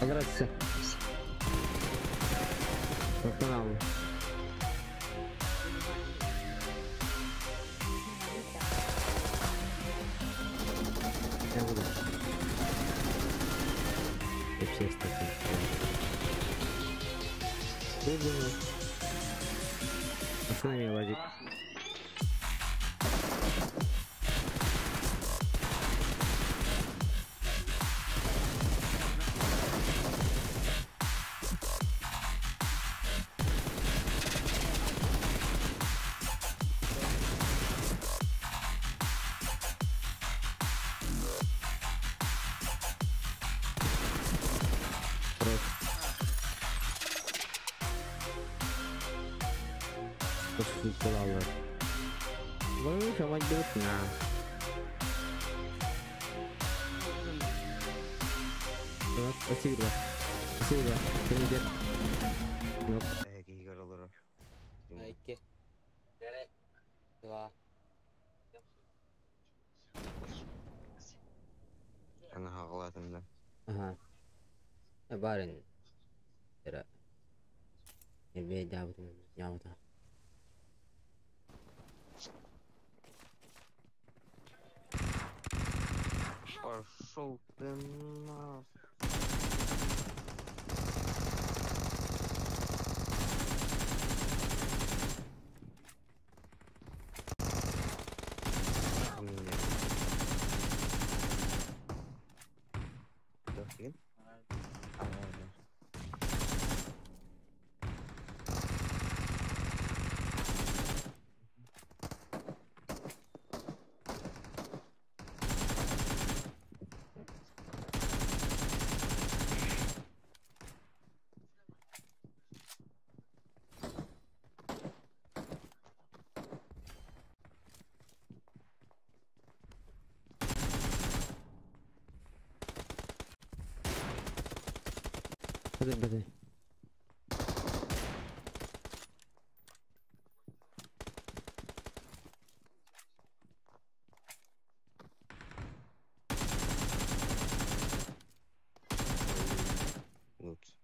Алраться. Канал. Я буду. Вообще Буду. С нами лазит. Спасибо. Спасибо. Привет. Iki, два. Ана хаҕалаатым да. Ага. Барин. Era. Эбе дабытым нямата. Пошел ты нахуй. Нет. А, ладно. Подожди, подожди. Лучше.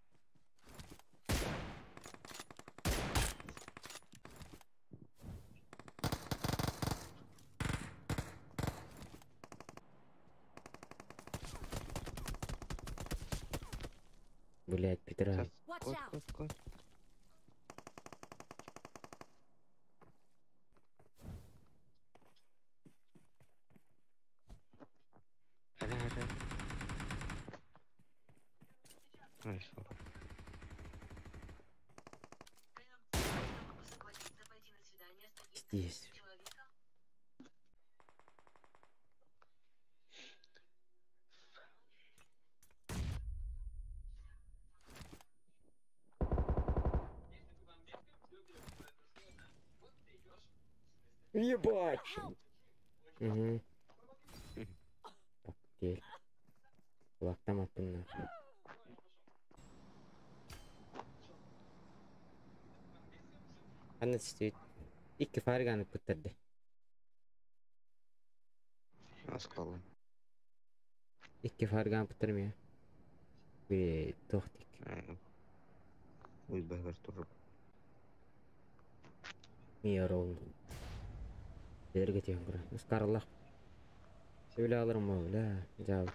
Блять, Петра. Кот, кот, кот. Здесь. Ебать! Угу. Так, Лактам аттым. Анна стоит. Икки фарганы пыттырды. Аскалы. Икки фарганы пыттырмaya. Bir tohtik. Уй бәгәр турып. Мияр oldu. Дерге тиен кура. Скарлах. Öyle alırım o la. Cevap.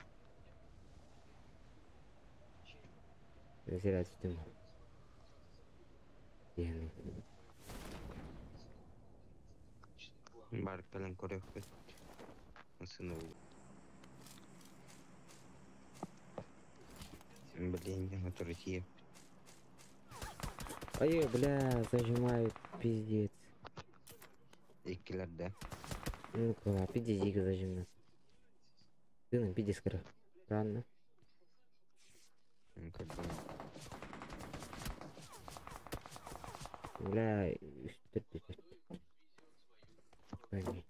Mesela tuttum. Yani. Бар кэлэн көрүөхпүт. Сыны Блин, я турытие. Ай, бля, зажимают, пиздец. Иккилер да. Ну куда, пиздец зажимают. Ты на пиздец скоро. Рано. Ну, как бы. Бля, что ты? Пойми.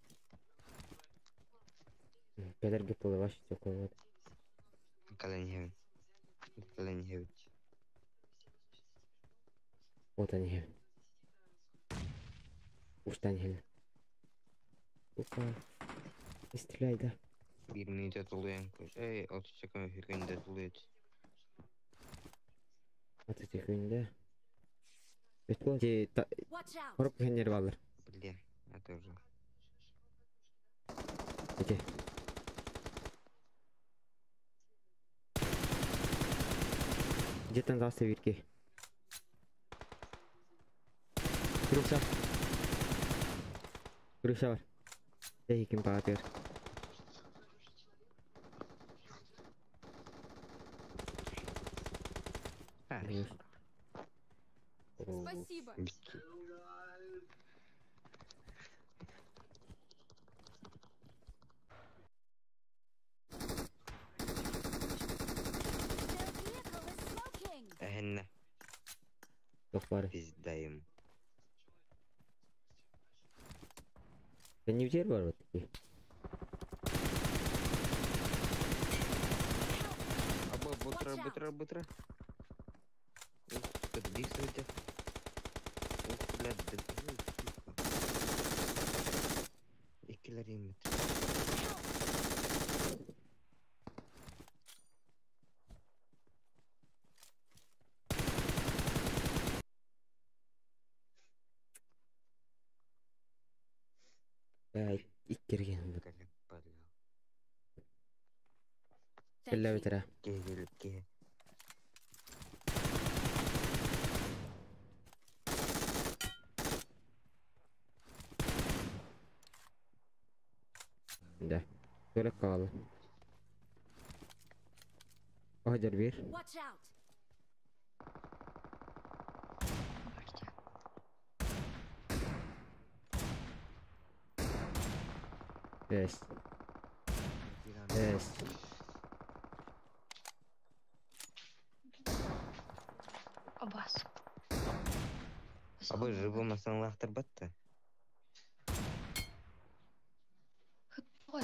Педер гипполы такой вот. Каланьевич. Каланьевич. Вот они. Уж они. Сука. Не стреляй, да. Bir minute tuluyan. Ey, 30 sekund hükünde tuluyut. Аты күндэ. Ти Watch out! Хоруп хеннер баллар. Блин, это уже. Ити. Жеттен тағысы бирке. Крыша. Крыша бар. Эй, ким паатыр. А, Спасибо! Their vehicle is smoking! Эһэннэ, Yok bari. пизда им. Sen ne var bak. Аба, быстро, быстро, быстро. Ух, подвисывайте. Ух, блядь, да ну, тихо. Иккилер иммит. Ay, иккерген. Кэлэн бля. Thank Кэллэ you. битера. Киһи киһи. Да. Böyle kaldı. Hacer bir. Watch out! Yes. Yes. Абас. Аба жыбы масанлахтыр батты. Ой,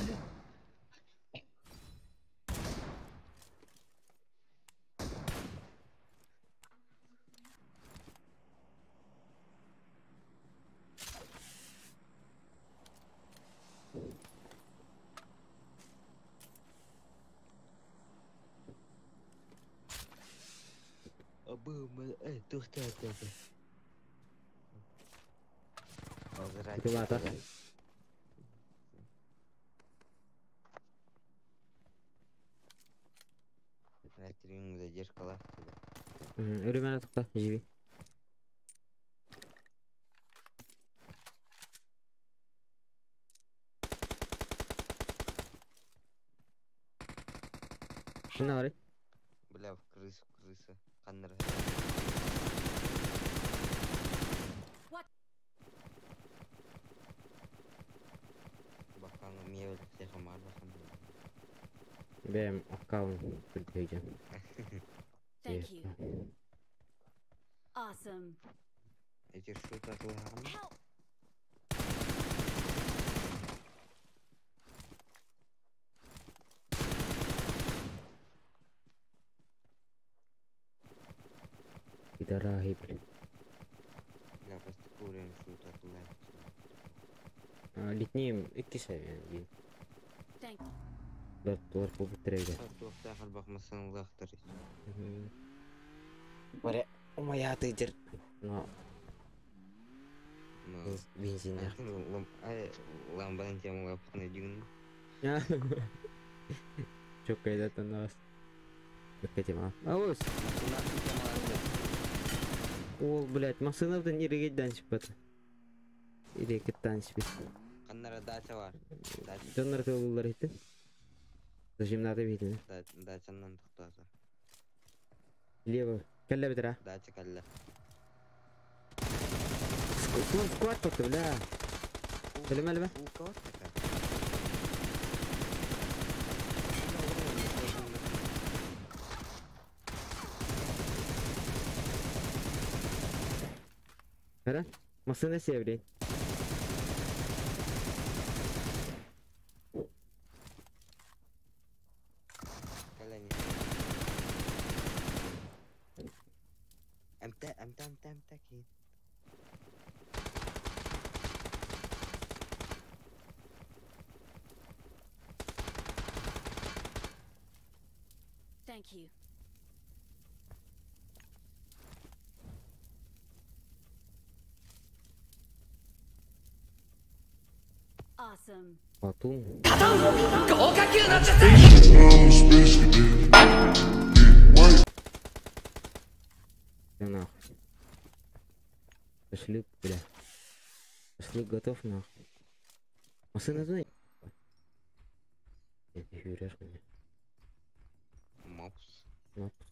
Аба, тухта это. Кылата. Задержка лахты. Ölümüne tıkla. Jibi. Ne var? Бля, в крысу, крыса. Ханнер. Бакан мебель всех амар бахан. Benim account diyeceğim. Thank you. Awesome. Эти что-то отлагам. Help! Bir de rahip. Бля, просто курим что-то отлагам. Litniyim iki seviye yani. Thank Dört duvar bu bitireydi. Тухта халбах масанлахтыр. Bare umaya tыйдыр. Но Ну, бензин ламбан тем лапны дюн. Çok kaydattan da var. Dikkatim ha. Ağız. Ол, блядь, масынабдан ирегеден шыппаты. Ирегеттен шыппат. Каннара дача бар. Дача. Донор тылылар итин. Зажимнаты битин. Дачаннан тухтаса. Лево. Кэллэ битер, а? Дача кэллэ. Сквад, сквад батты, бля. Өлеме, өлеме. Neden? Masını sevdiğin. Эмтэ, эмтэ, эмтэ, эмтэ, кин. Thank you. Awesome. Хотун. Да нахуй. Шашлык, бля. Шашлык готов нахуй. Машина зоне. Юрешь меня. Мопс. Мопс.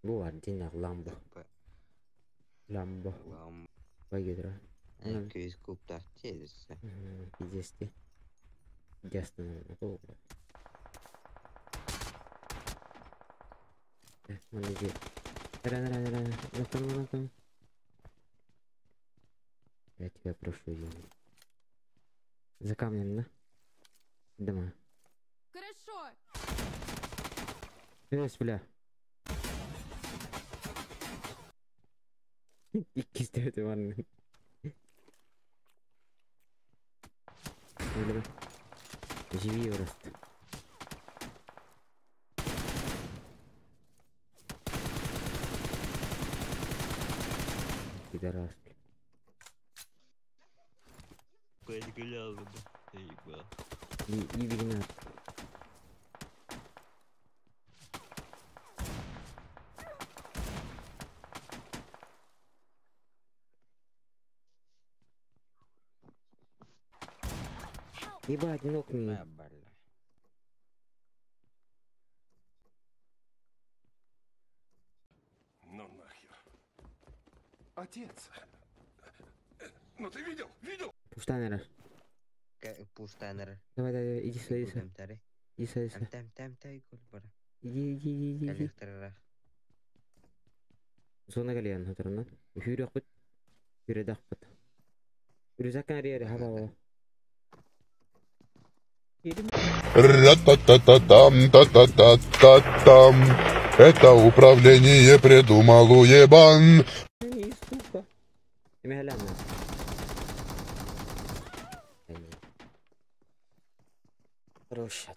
Бу один ламбо. Ламбо. Ламбо. Пойдет, Күйіз клубтар тезісі. Пиздец. Ясно, наверное, Манеди. Я тебя прошу, извини. За камнем, да? Дома. Хорошо. Эс, бля. Икки бар. Живи просто. Пидорас, бля. И вигнат. Ебать, нокни. Ну нахер. Отец. Ну ты видел? Видел? Пуштанера. Пуштанера. Давай, давай, иди сюда, иди сюда. Иди сюда, иди сюда. Иди, иди, иди, иди. Зона галиян, хатырына. Хүрөкпүт. Хүрөдакпыт. Үрүзаккан ариэри хаба. Ра-та-та-та-там, та-та-та-та-там. Это управление придумал уебан. Хорошая.